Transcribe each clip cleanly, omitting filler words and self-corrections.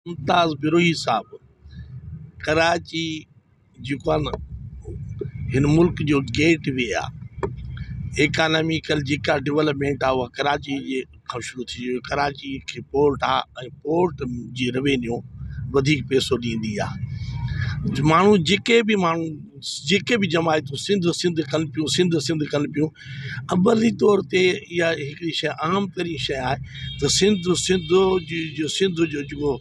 ممتاز بروهي صاحب ڪراچي جيڪو آهي نه هن ملڪ جو گيٽ وي آهي اڪاناميڪل جيڪا ڊولپمينٽ آهي اها ڪراچي جي کان شروع ٿي وئي ڪراچي کي پورٽ آهي ۽ پورٽ جي روينيو وڌيڪ پئسو ڏيندي آهي ماڻهو جيڪي به ماڻهو جيڪي به جماعتون سنڌ سنڌ ڪن پيون سنڌ سنڌ ڪن پيون عملي طور تي اها هڪڙي شيءِ عام ترين شيءِ آهي ته سنڌ سنڌ جي سنڌ جو جيڪو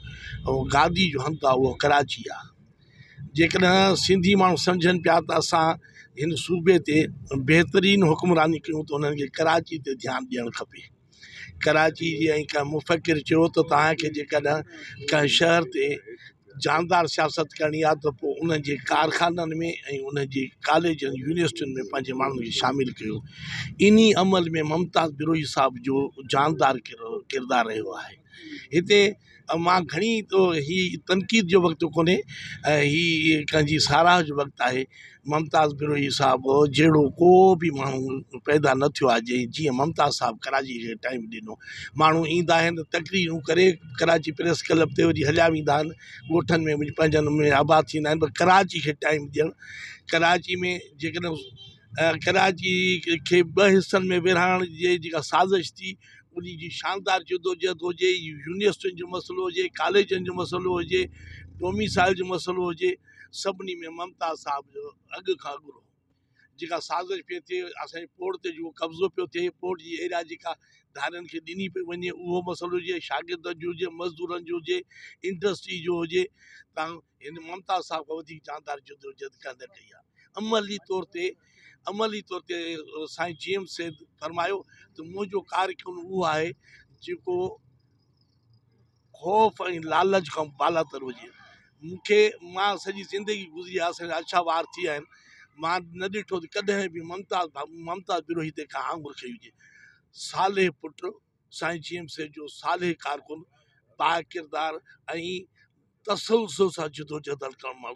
گادي جو هنڌ آهي اهو ڪراچي آهي جيڪڏهن سنڌي ماڻهو سمجهن پيا ته اسان هن صوبي تي بهترين حڪمراني ڪيون ته انهن کي ڪراچي تي ڌيان ڏيڻ کپي ڪراچي جي ۽ ڪنهن مفڪر چيو ته توهان کي جيڪڏهن ڪنهن شهر تي جاندار سياست ڪرڻي آهي ته پوءِ ان جي ڪارخانن ۾ ۽ ان جي ڪاليجن يونيورسٽين ۾ پنهنجي ماڻهن کي شامل ڪيو انهي عمل ۾ ممتاز بروهي صاحب جو جاندار ڪردار رهيو آهي هتي مان گهڻي تو هي تنقيد جو وقت ڪونهي ۽ هي ڪنهن جي ساراهه جو وقت آهي ممتاز بروهي صاحب جهڙو ڪو به ماڻهو پيدا نه ٿيو آهي جيئن ممتاز صاحب ڪراچي کي ٽائيم ڏنو ماڻهو ايندا آهن تقريرون ڪري ڪراچي پريس ڪلب تي وري هليا ويندا آهن ڳوٺن ۾ وڃي پنهنجن ۾ آباد ٿيندا آهن پر ڪراچي کي ٽائيم ڏيڻ ڪراچي ۾ جيڪڏهن ڪراچي کي ٻه حصن ۾ ورهائڻ جي جيڪا سازش ٿي ان جي شاندار جدوجهد هجي يونيورسٽين جو مسئلو هجي ڪاليجن جو مسئلو هجي ڊوميسائل جو مسئلو هجي سڀني ۾ ممتاز صاحب جو اڳ کان اڳرو جيڪا سازش پئي ٿئي اسانجي پورٽ تي جيڪو قبضو پيو ٿئي پورٽ جي ايريا جيڪا ڌارين کي ڏني پئي وڃي اهو مسئلو هجي شاگردن جو هجي مزدورن جو هجي انڊسٽري جو هجي تان هن ممتاز صاحب کان وڌيڪ جاندار جدوجهد ڪنهن نه ڪئي آهي عملي طور تي عملي طور تي سائين جي ايم سيد فرمايو ته منهنجو ڪارڪن اهو آهي جيڪو خوف ۽ لالچ کان بالاتر هجي مون کي مان سڄي زندگي گذري آهي اسان جا اڇا وار ٿي ويا آهن مان نه ڏٺو ته ڪڏهن به ممتاز ممتاز بروهي تي ڪا آڱر کنئي هجي صالح پٽ سائين جي ايم سيد جو صالح ڪارڪن باڪردار ۽ تسلسل سان جدوجهد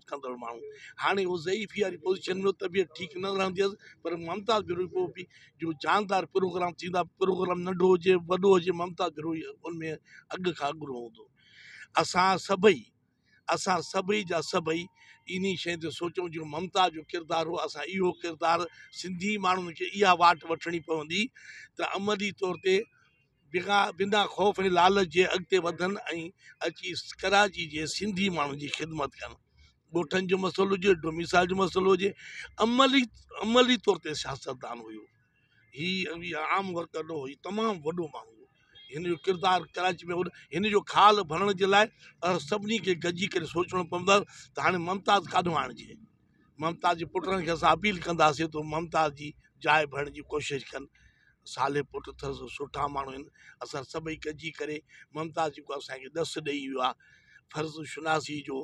ڪندڙ ماڻهو هاڻي هو ضعيفي واري پوزيشن ۾ طبيعت ٺيڪ نه رهندي هئس پر ممتاز بروهي پوء به جو جاندار پروگرام ٿيندا پروگرام ننڍو هجي وڏو هجي ممتاز بروهي ان ۾ اڳ کان اڳرو هوندو اسان سڀئي اسان سڀئي جا سڀئي انهي شيء تي سوچون جو ممتاز جو ڪردار هو اسان اهو ڪردار سنڌي ماڻهن کي اها واٽ وٺڻي پوندي ته عملي طور تي بنا خوف ۽ لالچ جي اڳتي وڌن ۽ اچي ڪراچي جي سنڌي ماڻهن جي خدمت ڪن ڳوٺن جو مسئلو هجي ڊوميسائل جو مسئلو هجي عملي عملي طور تي سياستدان هيو هي عام ورڪر نه هو هي تمام وڏو ماڻهو هو هن جو ڪردار ڪراچي ۾ هن جو خال ڀرڻ جي لاء سڀني کي گڏجي ڪري سوچڻو پوندو ته هاڻي ممتاز ڪاڏو آڻجي ممتاز جي پٽن کي اسان اپيل ڪنداسين ته ممتاز جي جاء ڀرڻ جي ڪوشش ڪن صالح پٽ اٿس سٺا ماڻهو آهن اسان سڀئي گڏجي ڪري ممتاز جيڪو اسان کي ڏس ڏئي ويو آهي فرض شناسي جو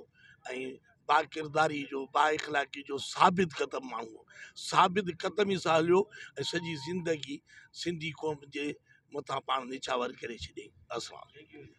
۽ باڪرداري جو با اخلاقي جو ثابت قدم ماڻهو هو ثابت قدمي سان هليو ۽ سڄي زندگي سنڌي قوم جي مٿان پاڻ نڇاور ڪري ڇڏيائين السلام عليڪم.